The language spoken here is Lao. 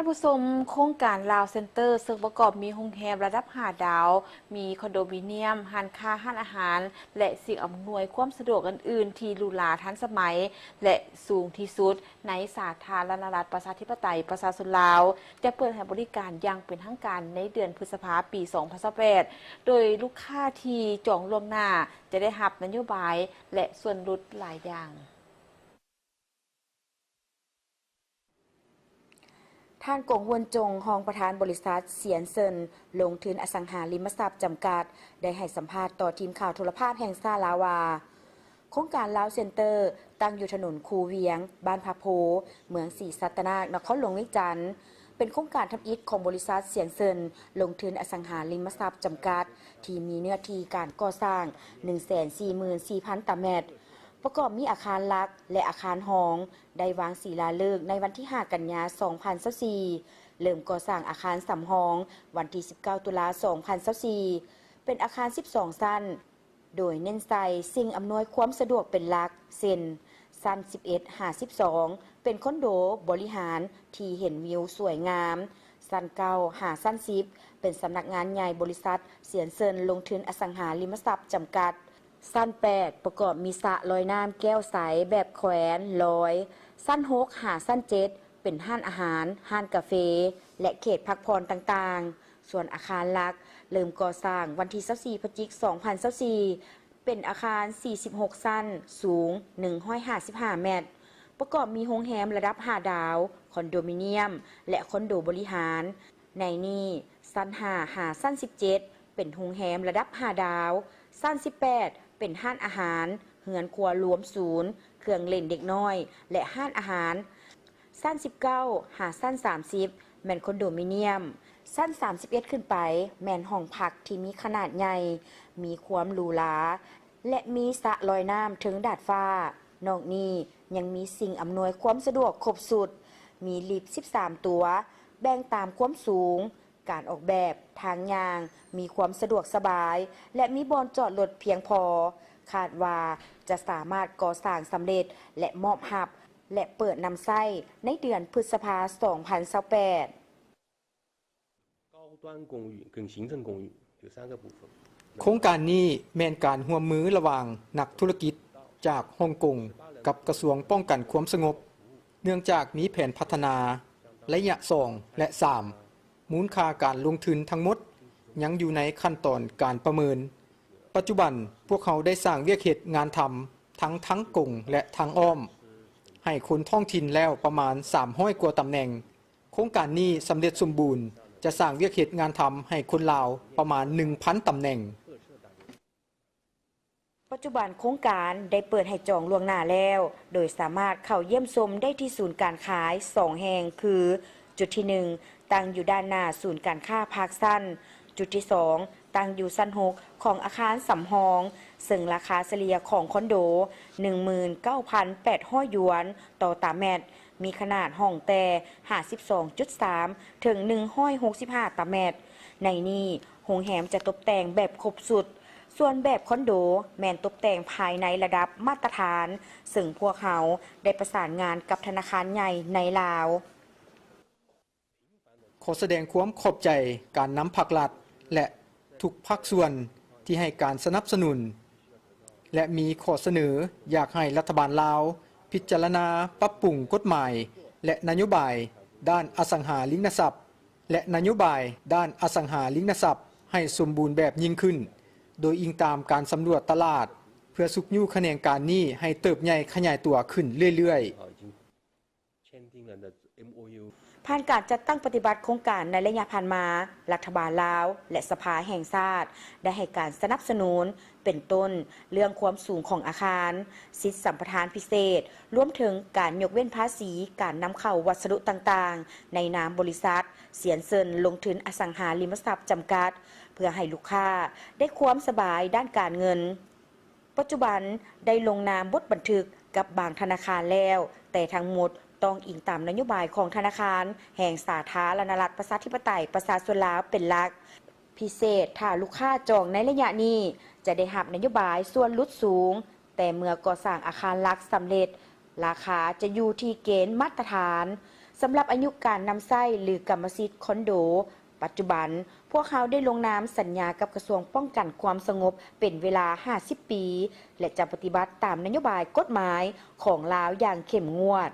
ທ່ານຜູ້ຊົມ, ໂຄງການລາວເຊັນເຕີ ເຊິ່ງປະກອບມີໂຮງແຮມລະດັບຫ້າດາວ, ມີຄອນໂດມິນຽມ, ຮ້ານຄ້າ, ຮ້ານອາຫານ ແລະ ສິ່ງອຳນວຍຄວາມສະດວກອື່ນໆ ທີ່ຫຼູຫຼາທັນສະໄໝ ແລະ ສູງທີ່ສຸດໃນສາທາລະນະລັດ ປະຊາທິປະໄຕ ປະຊາຊົນລາວ ຈະເປີດໃຫ້ບໍລິການຢ່າງເປັນທາງການໃນເດືອນພຶດສະພາ ປີສອງພັນຊາວແປດ ໂດຍລູກຄ້າທີ່ຈອງລ່ວງໜ້າຈະໄດ້ຮັບນະໂຍບາຍ ແລະ ສ່ວນຫຼຸດຫຼາຍຢ່າງ. ທ່ານ ກົງ ຫວນຈົງ ຮອງປະທານບໍລິສັດ ຊຽນເຊິນ ລົງທຶນອະສັງຫາລິມະຊັບ ຈຳກັດ ໄດ້ໃຫ້ສຳພາດຕໍ່ທີມຂ່າວໂທລະພາບແຫ່ງຊາດລາວວ່າ ໂຄງການລາວເຊັນເຕີ ຕັ້ງຢູ່ຖະໜົນຄູວຽງ, ບ້ານພະໂພ, ເມືອງສີສັດຕະນາກ, ນະຄອນຫຼວງວຽງຈັນ, ເປັນໂຄງການທຳອິດຂອງບໍລິສັດ ຊຽນເຊິນ ລົງທຶນອະສັງຫາລິມະຊັບ ຈຳກັດ ທີ່ມີເນື້ອທີ່ການກໍ່ສ້າງ ໜຶ່ງແສນສີ່ໝື່ນສີ່ພັນຕາແມັດ, ປະກອບມີອາຄານຫຼັກ ແລະ ອາຄານຮອງ ໄດ້ວາງສີລາເລີກໃນວັນທີຫ້າ ກັນຍາ ສອງພັນຊາວສີ່, ເລີ່ມກໍ່ສ້າງອາຄານສຳຮອງວັນທີ ສິບເກົ້າ ຕຸລາ ສອງພັນຊາວສີ່ ເປັນອາຄານ ສິບສອງ ຊັ້ນ, ໂດຍເນັ້ນໃສ່ສິ່ງອຳນວຍຄວາມສະດວກເປັນຫຼັກ ເຊັ່ນ ຊັ້ນ ສິບເອັດ ຫາ ສິບສອງ ເປັນຄອນໂດບໍລິຫານທີ່ເຫັນວິວສວຍງາມ, ຊັ້ນ ເກົ້າ ຫາ ຊັ້ນ ສິບ ເປັນສຳນັກງານໃຫຍ່ບໍລິສັດ ຊຽນເຊິນ ລົງທຶນອະສັງຫາລິມະຊັບ ຈຳກັດ. ຊັ້ນ ແປດ ປະກອບມີສະລອຍນ້ຳແກ້ວໃສແບບແຂວນລອຍ, ຊັ້ນ ຫົກ ຫາ ຊັ້ນ ເຈັດ ເປັນຮ້ານອາຫານ, ຮ້ານກາເຟ ແລະ ເຂດພັກຜ່ອນຕ່າງໆ. ສ່ວນອາຄານຫຼັກເລີ່ມກໍ່ສ້າງວັນທີ ຊາວສີ່ ພະຈິກ ສອງພັນຊາວສີ່ ເປັນອາຄານ ສີ່ສິບຫົກ ຊັ້ນ, ສູງ ໜຶ່ງຮ້ອຍຫ້າສິບຫ້າແມັດ, ປະກອບມີໂຮງແຮມລະດັບຫ້າດາວ, ຄອນໂດມິນຽມ ແລະ ຄອນໂດບໍລິຫານ. ໃນນີ້ ຊັ້ນ ຫ້າ ຫາ ຊັ້ນ ສິບເຈັດ ເປັນໂຮງແຮມລະດັບຫ້າດາວ, ຊັ້ນ ສິບແປດ ເປັນຮ້ານອາຫານ, ເຮືອນຄົວລວມສູນ, ເຄື່ອງຫຼິ້ນເດັກນ້ອຍ ແລະ ຮ້ານອາຫານ, ຊັ້ນ ສິບເກົ້າ ຫາ ຊັ້ນ ສາມສິບ ແມ່ນຄອນໂດມິນຽມ, ຊັ້ນ ສາມສິບເອັດ ຂຶ້ນໄປ ແມ່ນຫ້ອງພັກທີ່ມີຂະໜາດໃຫຍ່, ມີຄວາມຫຼູຫຼາ ແລະ ມີສະລອຍນ້ຳເທິງດາດຟ້າ. ນອກນີ້ຍັງມີສິ່ງອຳນວຍຄວາມສະດວກຄົບຊຸດ, ມີລິບ ສິບສາມ ຕົວ, ແບ່ງຕາມຄວາມສູງ, ການອອກແບບທາງຍ່າງມີຄວາມສະດວກສະບາຍ ແລະ ມີບ່ອນຈອດລົດພຽງພໍ. ຄາດວ່າຈະສາມາດກໍ່ສ້າງສຳເລັດ ແລະ ມອບຮັບ ແລະ ເປີດນຳໃຊ້ໃນເດືອນພຶດສະພາ ສອງພັນຊາວແປດ. ໂຄງການນີ້ແມ່ນການຮ່ວມມືລະຫວ່າງນັກທຸລະກິດຈາກຮົງກົງກັບກະຊວງປ້ອງກັນຄວາມສະຫງົບ, ເນື່ອງຈາກມີແຜນພັດທະນາໄລຍະສອງ ແລະ ສາມ, ມູນຄ່າການລົງທຶນທັງໝົດຍັງຢູ່ໃນຂັ້ນຕອນການປະເມີນ. ປັດຈຸບັນພວກເຮົາໄດ້ສ້າງວຽກເຮັດງານທຳທັງທາງກົງ ແລະ ທາງອ້ອມ ໃຫ້ຄົນທ້ອງຖິ່ນແລ້ວປະມານ ສາມຮ້ອຍກວ່າຕຳແໜ່ງ. ໂຄງການນີ້ສຳເລັດສົມບູນ ຈະສ້າງວຽກເຮັດງານທຳໃຫ້ຄົນລາວປະມານ ໜຶ່ງພັນຕຳແໜ່ງ. ປັດຈຸບັນໂຄງການໄດ້ເປີດໃຫ້ຈອງລ່ວງໜ້າແລ້ວ, ໂດຍສາມາດເຂົ້າຢ້ຽມຊົມໄດ້ທີ່ສູນການຂາຍສອງແຫ່ງ ຄື ຈຸດທີໜຶ່ງ ຕັ້ງຢູ່ດ້ານໜ້າສູນການຄ້າພາກຊັນ, ຈຸດທີສອງ ຕັ້ງຢູ່ຊັ້ນຫົກຂອງອາຄານສຳຮອງ, ເຊິ່ງລາຄາສະເລ່ຍຂອງຄອນໂດ ໜຶ່ງໝື່ນເກົ້າພັນແປດຮ້ອຍຢວນຕໍ່ຕາແມັດ, ມີຂະໜາດຫ້ອງແຕ່ ຫ້າສິບສອງຈຸດສາມ ເຖິງ ໜຶ່ງຮ້ອຍຫົກສິບຫ້າຕາແມັດ. ໃນນີ້ ໂຮງແຮມຈະຕົບແຕ່ງແບບຄົບຊຸດ, ສ່ວນແບບຄອນໂດແມ່ນຕົບແຕ່ງພາຍໃນລະດັບມາດຕະຖານ, ເຊິ່ງພວກເຮົາໄດ້ປະສານງານກັບທະນາຄານໃຫຍ່ໃນລາວ. ຂໍສະແດງຄວາມຂອບໃຈການນຳພັກລັດ ແລະ ທຸກພາກສ່ວນທີ່ໃຫ້ການສະໜັບສະໜູນ ແລະ ມີຂໍ້ສະເໜີຢາກໃຫ້ລັດຖະບານລາວພິຈາລະນາປັບປຸງກົດໝາຍ ແລະ ນະໂຍບາຍດ້ານອະສັງຫາລິມະຊັບ ແລະ ນະໂຍບາຍດ້ານອະສັງຫາລິມະຊັບໃຫ້ສົມບູນແບບຍິ່ງຂຶ້ນ, ໂດຍອີງຕາມການສຳຫຼວດຕະຫຼາດ ເພື່ອຊຸກຍູ້ຂະແໜງການນີ້ໃຫ້ເຕີບໃຫຍ່ຂະຫຍາຍຕົວຂຶ້ນເລື້ອຍໆ. ຜ່ານການຈັດຕັ້ງປະຕິບັດໂຄງການໃນໄລຍະຜ່ານມາ, ລັດຖະບານລາວ ແລະ ສະພາແຫ່ງຊາດ ໄດ້ໃຫ້ການສະໜັບສະໜູນ ເປັນຕົ້ນເລື່ອງຄວາມສູງຂອງອາຄານ, ສິດສຳປະທານພິເສດ, ລວມເຖິງການຍົກເວັ້ນພາສີການນຳເຂົ້າວັດສະດຸຕ່າງໆ ໃນນາມບໍລິສັດ ຊຽນເຊິນ ລົງທຶນອະສັງຫາລິມະຊັບ ຈຳກັດ ເພື່ອໃຫ້ລູກຄ້າໄດ້ຄວາມສະບາຍດ້ານການເງິນ. ປັດຈຸບັນໄດ້ລົງນາມບົດບັນທຶກກັບບາງທະນາຄານແລ້ວ, ແຕ່ທັງໝົດຕ້ອງອີງຕາມນະໂຍບາຍຂອງທະນາຄານແຫ່ງສາທາລະນະລັດ ປະຊາທິປະໄຕ ປະຊາຊົນລາວເປັນຫຼັກ. ພິເສດ ຖ້າລູກຄ້າຈອງໃນໄລຍະນີ້ ຈະໄດ້ຮັບນະໂຍບາຍສ່ວນຫຼຸດສູງ, ແຕ່ເມື່ອກໍ່ສ້າງອາຄານຫຼັກສຳເລັດ, ລາຄາຈະຢູ່ທີ່ເກນມາດຕະຖານ, ສຳລັບອາຍຸການນຳໃຊ້ ຫຼື ກຳມະສິດຄອນໂດ, ປັດຈຸບັນ ພວກເຮົາໄດ້ລົງນາມສັນຍາກັບກະຊວງປ້ອງກັນຄວາມສະຫງົບເປັນເວລາຫ້າສິບປີ ແລະ ຈະປະຕິບັດຕາມນະໂຍບາຍກົດໝາຍຂອງລາວຢ່າງເຂັ້ມງວດ.